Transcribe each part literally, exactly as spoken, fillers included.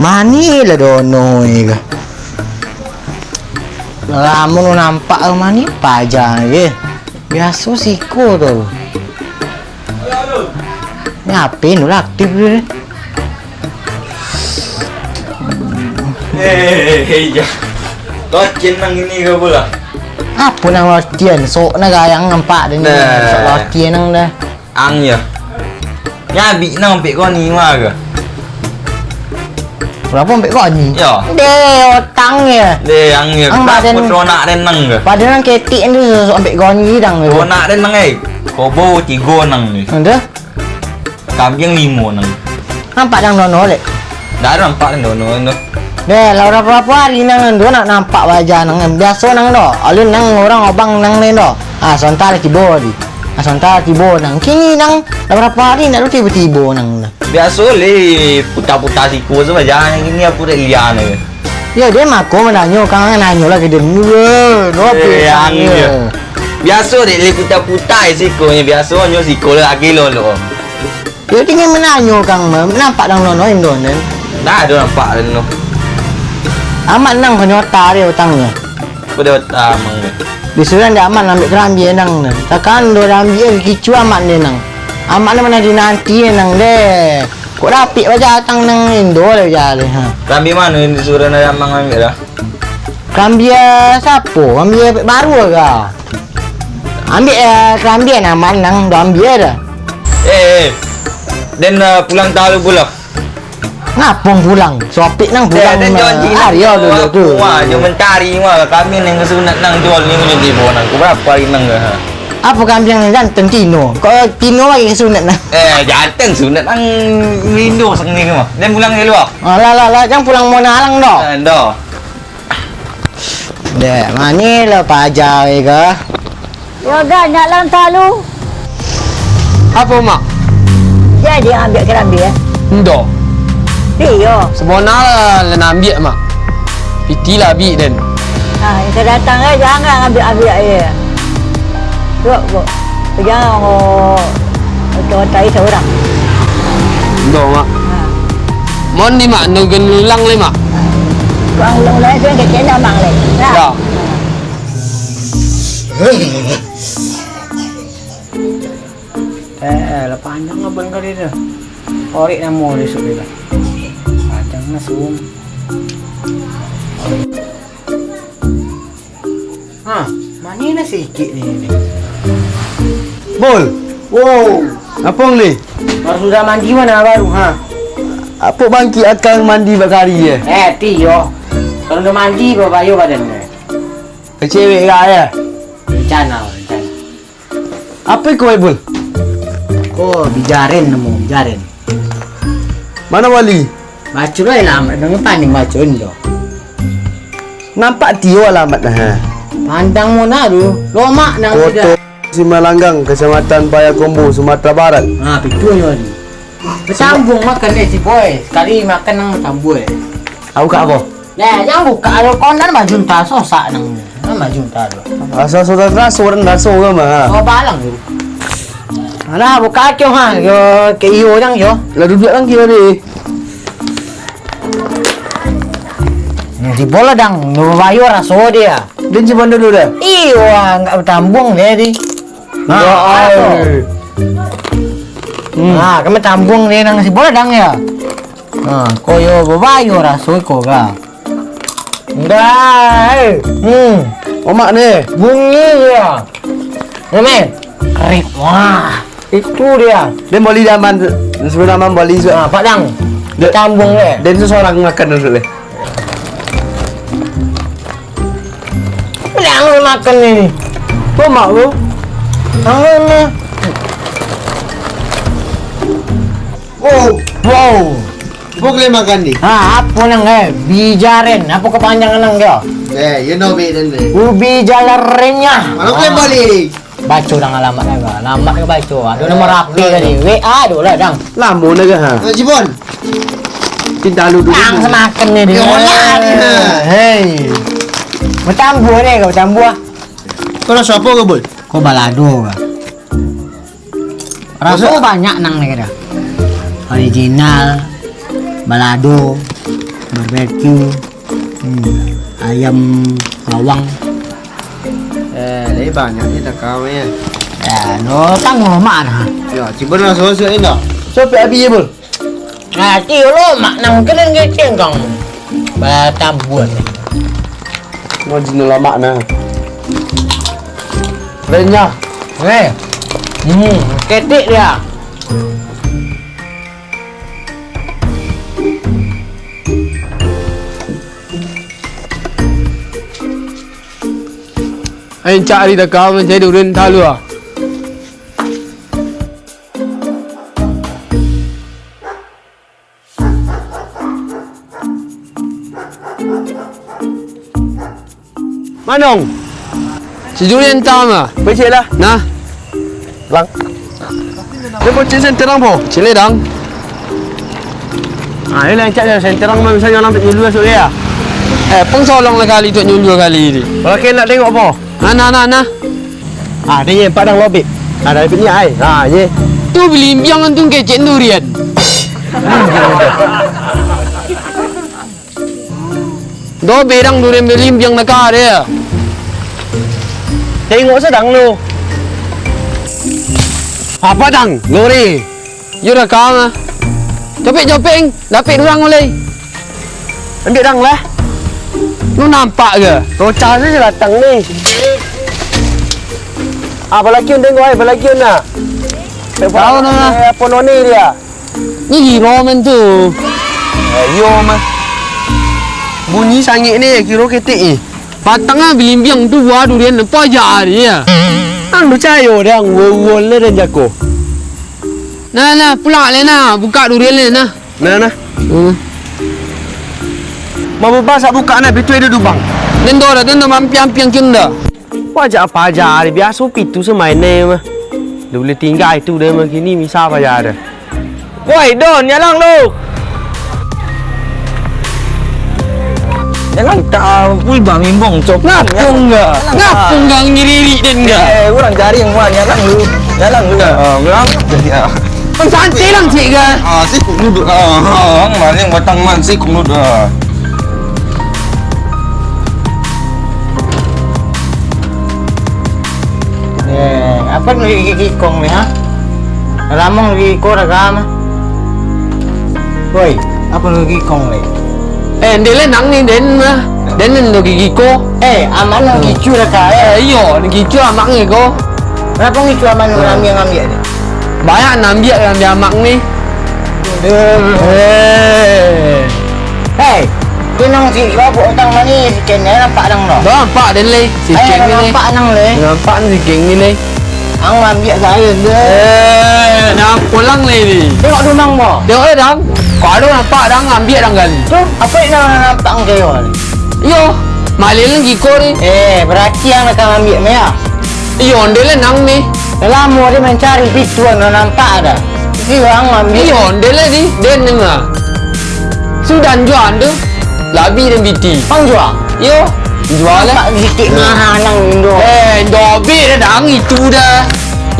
Mani lah dono e ka. Lamo nu nampak mani paja e. Biaso siko tu. Ni H P nu lah aktif tu. Eh, eh, eh, eh, iya. Locin nang ini ka pulo? Apo nang locin? Sok na gayang nampak den ni. Nah. Sok locin nang dah. Ang yo. Nyabik nang ampek kau ni mah ka? Barapo ampek kau ni? Yo. Deh, otang yo. Deh, ang yo. Ang badan. Barapo tonak den nang ka? Badan nang ketek tu sok ampek kau ni dang. Tonak den nang, eh. Kobo tigo nang ni. Anda? Kambiang limo nang. Nampak nang dono lek? Ndak ado nampak nang dono tu. Deh, lah barapo-barapo ari nang ando nak nampak wajah nang. Biaso nang do. Alun nang urang obang nang lain do. Ah, sonta lah tibo di. Ah, sonta lah tibo nang. Kini nang lah barapo ari ndak ado tibo-tibo nang. Biaso le puta-puta siko tu wajah nang kini aku dek lian tu. Yo, den mako mananyo, kang nanyo lah ka den. Weh, no. Eh, biaso ang yo. Biaso dek le puta-puta siko nyo, biasonyo siko lah agi lo lo. Yo, tingga mananyo kang mah, nampak nang nono indo nen. Ndak ado nampak nen no. Amat nang kanyota dek utangnyo. Apo dek utang mang dek? Disuruah dek amat ambek karambia nang nen. Takan do karambia kicu amat dek nang. Amat nang mana dinanti nang deh. Kok dapik baja tang nang indo lah baja deh, ha. Karambia mano yang disuruah dek amang ambek dah? Karambia sapo? Karambia baru ka? Ambiak, eh, karambia nang manang, dah ambiak dah. Eh, eh. Den, eh, pulang talu pulo. Ngapong pulang? Suapik nang pulang. Eh, den janji nang ari dulu tu. Wah, jo mancari mah. Kami nang ka sunat nang jual ni, nang di bawah nang. Kau barapo ari nang ka? Apo kambiang ni jantan tino? Kau tino lagi ka sunat nang. Eh, jantan sunat nang lindo sang ni mah. Den pulang dulu ah. Alah, alah, alah, jangan pulang mona alang doh. Eh, doh. Dek, mani lah paja ka? Yo, ganyak lah talu. Apo, Mak? Jadi ambiak karambia? Ndo. Iyo. Sabona lah, lah nak ambiak, Mak. Piti lah abih den. Ah, yang ka datang eh, jangan ambiak-ambiak je. Tuak, tuak. Jangan, oh, otai-otai saurang. Ndo, Mak. Ha. Mon ni, Mak, ndo gen ulang le, Mak. Kurang ulang-ulang, saya kecek nak mang le. Nah. Dah. Eh, eh, lah panjang lah ban kali tu. Korek namo besok dia lah. Panjang lah, Sum. Ha, mani lah sikik ni, ni. Bol. Wow. Apo ni? Baru sudah mandi mano baru, ha? Apo bangkik akang mandi bakari eh? Eh, ti yo. Kalau udah mandi, babayo badan eh. Ke cewek kah eh? Rencana, rencana. Apo iko, Bol? Ko bijaren namo, bijaren. Mano wali? Baco lah alamat, nang paning baco indo. Nampak tio alamat nah. Pandang mona tu, lomak nang Koto tidak. Simalanggang, Kecamatan Payakumbuh, Sumatera Barat. Ha, pitunyo tu. Betambuang makan deh si boy. Sekali makan nang tambuang. Aku kak apo? Nah, jangan buka alo konan baju entah sosak nang. Nang baju entah tu. Asa sosak raso dan raso ke mah? Oh, balang tu. Alah, buka aco ha. Yo, ke iyo nang yo. Lah duduak nang kio deh. Ni si bola dang, nu bayo raso dia. Dia simpan dulu dah. Iyo, ah, enggak bertambung dia di. Ya Allah. Hmm. Nah, kami tambung dia nang si bola dang ya. Nah, koyo babayo raso iko ga. Enggak, eh. Hmm. Omak ni. Bunyi dia. Ini. Kering. Wah, itu dia. Dia boli zaman sebelum zaman boli su- Ah, padang. Dia tambung dia. Dia tu seorang makan dulu deh. Jangan makan ini. Kok mak lu? Jangan ni. Wow, wow. Apo kalian makan ni? Ha, apo nang, eh? Bijaren. Apo kapanjangan nang, yo? Eh, you know me, then, eh. Ubi jalarenya. Kalau kalian balik. Baco dang alamat ka. Alamat ka baco. Ado nomor H P tadi. W A ado lah, dang. Lamo dah ka, ha? Eh, Jibon. Cinta lu dulu. Dang samakan ni. Yo lah ni, ha. Hei. Batambuah ni ka, batambuah. Kau raso apo ka, Bul? Kau balado ka. Raso banyak nang ni ka. Original, balado, barbeque, hmm, ayam bawang. Eh, lai banyak ni takau ni. Ya, no, tangguh mak dah. Ya, cubo lah, suak-suak ni dah. Sampai habis je, Bul. Nah, ti lo mak nang kena ngeceng kang. Batambuah ni. Mau jino lamak nah. Renyah. Eh. Hmm, ketek dia. Ain cari dah kau mencari durian talu ah. Manong. Sijuli entah mah. Becek lah. Nah. Bang. Dia bocil sen terang po. Cile dang. Ah, ini lancak je sen terang mah bisa nyolang tak nyulu masuk dia. Eh, pengsolong lah kali tu nyulu kali ni. Kalau kena nak tengok po. Nah, nah, nah, nah. Ah, dia yang padang lobik. Ah, dari ni ai. Ah, ye. Tu bilimbiang tu kecek durian. Do berang durian bilimbiang nak ada. Tengok sadang lo. Apa dang? Lori. Yo dah kau mah. Capek-capek, eng. Dapik urang ulai. Ambiak dang lah. Lu nampak ke? Rocah saja datang ni. Ah, balakian tengok ai, balakian nah. Tahu nah. Eh, apa noni dia? Ni giro men tu. Eh, iyo mah. Bunyi sangik ni, giro ketek ni. Batang ah bilimbiang tu buah durian apa aja dia. Ang percayo dang, wol-wol le dan jako. Nah, nah, pulang le nah, buka durian le nah. Nah, nah. Hmm. Mau basak buka nah, pintu ada dubang. Tendo dah, tendo mampiang-piang cun dah. Wajak apa aja, hari biasa pintu semain ni mah. Dah boleh tinggal itu dah mah kini, misal apa aja dah. Woi, Don, nyalang lu. Nyalang tak, wih, bang imbong, cok. Ngapung enggak? Ngapung enggak ngiririk dan enggak? Eh, orang jaring, wah, nyalang lu. Nyalang lu. Ah, bilang. Ya. Ang santai lang cik ga? Ah, si kok duduk. Ah, ah, ang maling batang man, si kok duduk. Ah. Eh, apa nu gigi kikong ni, ha? Ramong gigi ko ragam. Woi, apa nu gigi kong ni? Eh, ndeh le nang ni, den mah. Den nen do gigi ko. Eh, aman nang gicu dah ka, eh. Eh, iyo, nang gicu amak ni ko. Kenapa gicu aman nang ambiak-ambiak ni? Banyak nang ambiak, nang ambiak amak ni. Eh. Hei, tu nang si babuk utang mani si Ken ni nampak nang no. Dah nampak den le, si Ken ni. Nampak nang le. Nampak ni si Ken ni le. Ang ambiak saya tu. Eh, dah pulang le ni. Tengok tu mang mo. Tengok le dang. Kok ada nampak dang, ambiak dang gali. Tu, apa yang nang nampak ang kayo ni? Iyo, malin lagi ko ni. Eh, berarti ang nak ambiak meh. Iyo, ndeh le nang ni. Lamo dia mencari pitu, ang nampak ada. Iyo, ang ambiak. Iyo, ndeh le ni, den ni mah. Sudah jual tu. Labi den piti. Ang jual? Iyo, jual lah. Nampak sikit mahal nang indo. Eh, dobik dah dang itu dah.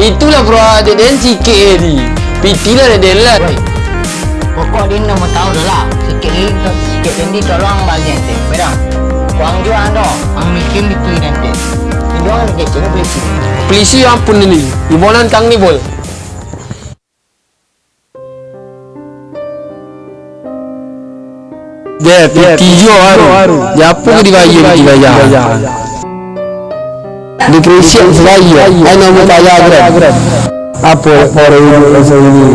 Itulah bro, den sikit ni. Piti lah den lah. Woi. Pokok den nak tahu dah lah. Sikit ni, sikit ni tolong bagi ente. Bedang. Kuang jual ando. Ang mikir itu nanti. Indo ang mikir sini polisi. Polisi ampun ni. Ibonan tang ni bol. Deh, piti jo aru. Japu ke dibayar, dibayar. Depresi yang sebaya. Ai nama kaya geran. Apa orang ini rasa ini?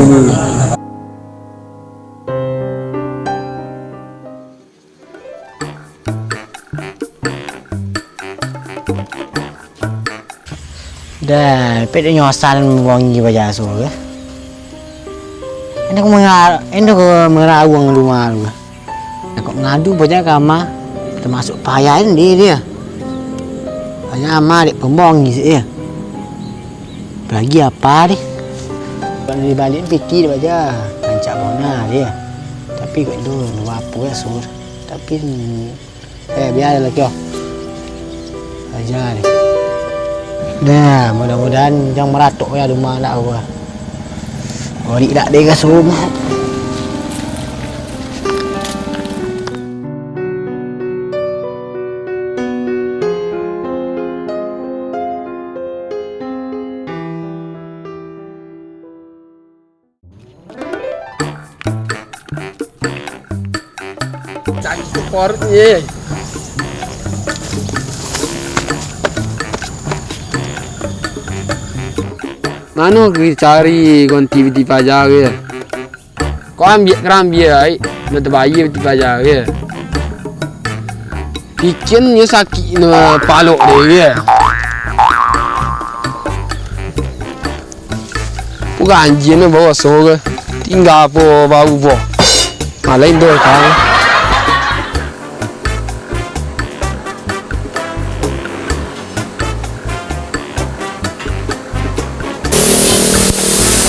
Dah, pek dah nyosan wangi bajaso ke? Endo ko menga-, endo ko meraung rumah tu. Nak kok ngadu banyak ka ama, termasuk payah ni dia. Banyak ama dek pembong isi dia. Apalagi apa deh. Kalau dibalik piti dia baca, rancak bona dia. Tapi kok itu luar apa ya, Sur. Tapi, hmm, Eh, biar lah kyo. Aja ni. Nah, mudah-mudahan jan maratok ya rumah nak apa. Orik dak deh ka rumah. Cari tu korutnyo. Mano kito cari gonti piti paja ko? Kau ambiak karambia ai, lah tabayia piti paja ko. Pikian nyo sakik nyo palok deh ko. Urang anjia nyo bawa so ko. Tingga apo baru boh. Malah indo kan.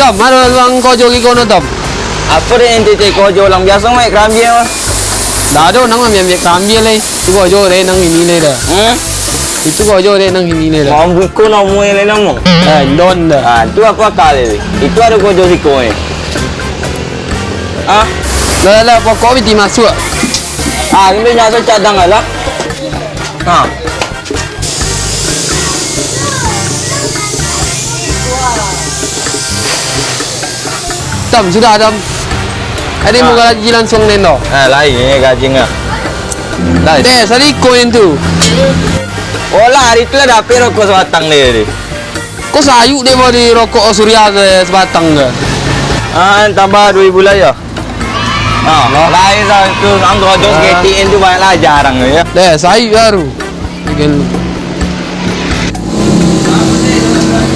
Tom, ado luang kojo di kono, Tom? Apo dek ente cari kojo, urang biaso main karambia mah? Dah ado nang main karambia lai. Itu kojo dek nang ini lai dah. Hmm? Itu kojo dek nang ini lai dah. Mambuko namo lai namo. Eh, don dah. Ah, tu apo akal lai? Itu ado kojo siko eh. Ah? Lah, lah, pokok piti masuak. Ah, ini nyasar cadang lah. Ha. Tom, sudah, Tom. Ado muka gaji langsuang den tu. Ah, lain ni gaji ngah. Lain. Deh, sariko itu. Oh lah, hari tu lah dapek rokok sabatang deh. Ko sayuk deh mau di rokok Surya tu sabatang tu. Ah, tambah dua ribu lah ya. Ah, lain lah tu, anggo jo saketek tu banyak jarang tu ya. Deh, sayuk baru.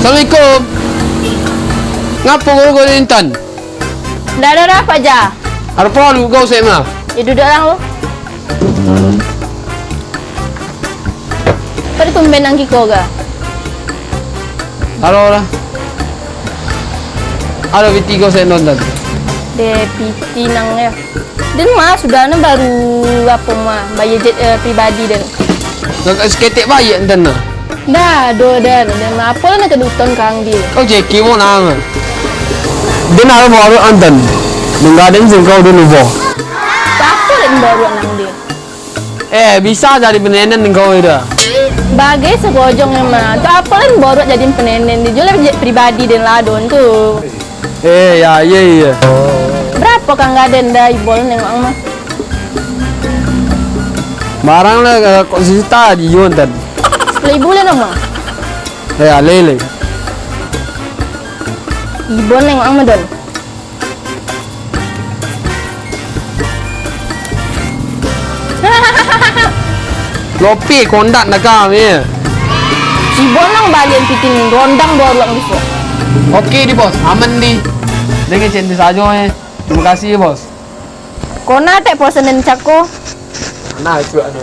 Assalamualaikum. Ngapo ko ko intan? Ndak ado apo, Jah. Ado porlu kau sek mah. Ya, duduak lah lu. Pado tumben ang kiko ga? Ado lah. Ado piti kau sek nonton. Deh, piti nang ya. Den mah sudah ne baru apo mah, bayar jet, eh, pribadi den. Ndak saketek bayar enten nah. Dah, do, dah, dah, dah, apo lah nak keduton kang di? Kau jeki mo nang. Den ado baruak anten. Nungga den singkau dulu boh. Apo lah baruak nang di? Eh, bisa jadi penenen kau itu. Bagai segojong emang. Tu apo lah baruak jadi penenen di? Jual jet pribadi den ladon tu. Eh, ya, iya, iya. Barapo kang gaden dah ibol nengok ang mah? Barang lah, eh, kok sita di yo ntan. Seribu lah nama. Ya, lele. Ibol nengok ang mah, Don. Lopi kondak nak kami. Si Bonang balian pitin rondang dua ruang bisuak. Oke di bos, aman di. Dengan cinta sajo eh. Terima kasih bos. Kona tek posen dan cako. Nah, itu anu.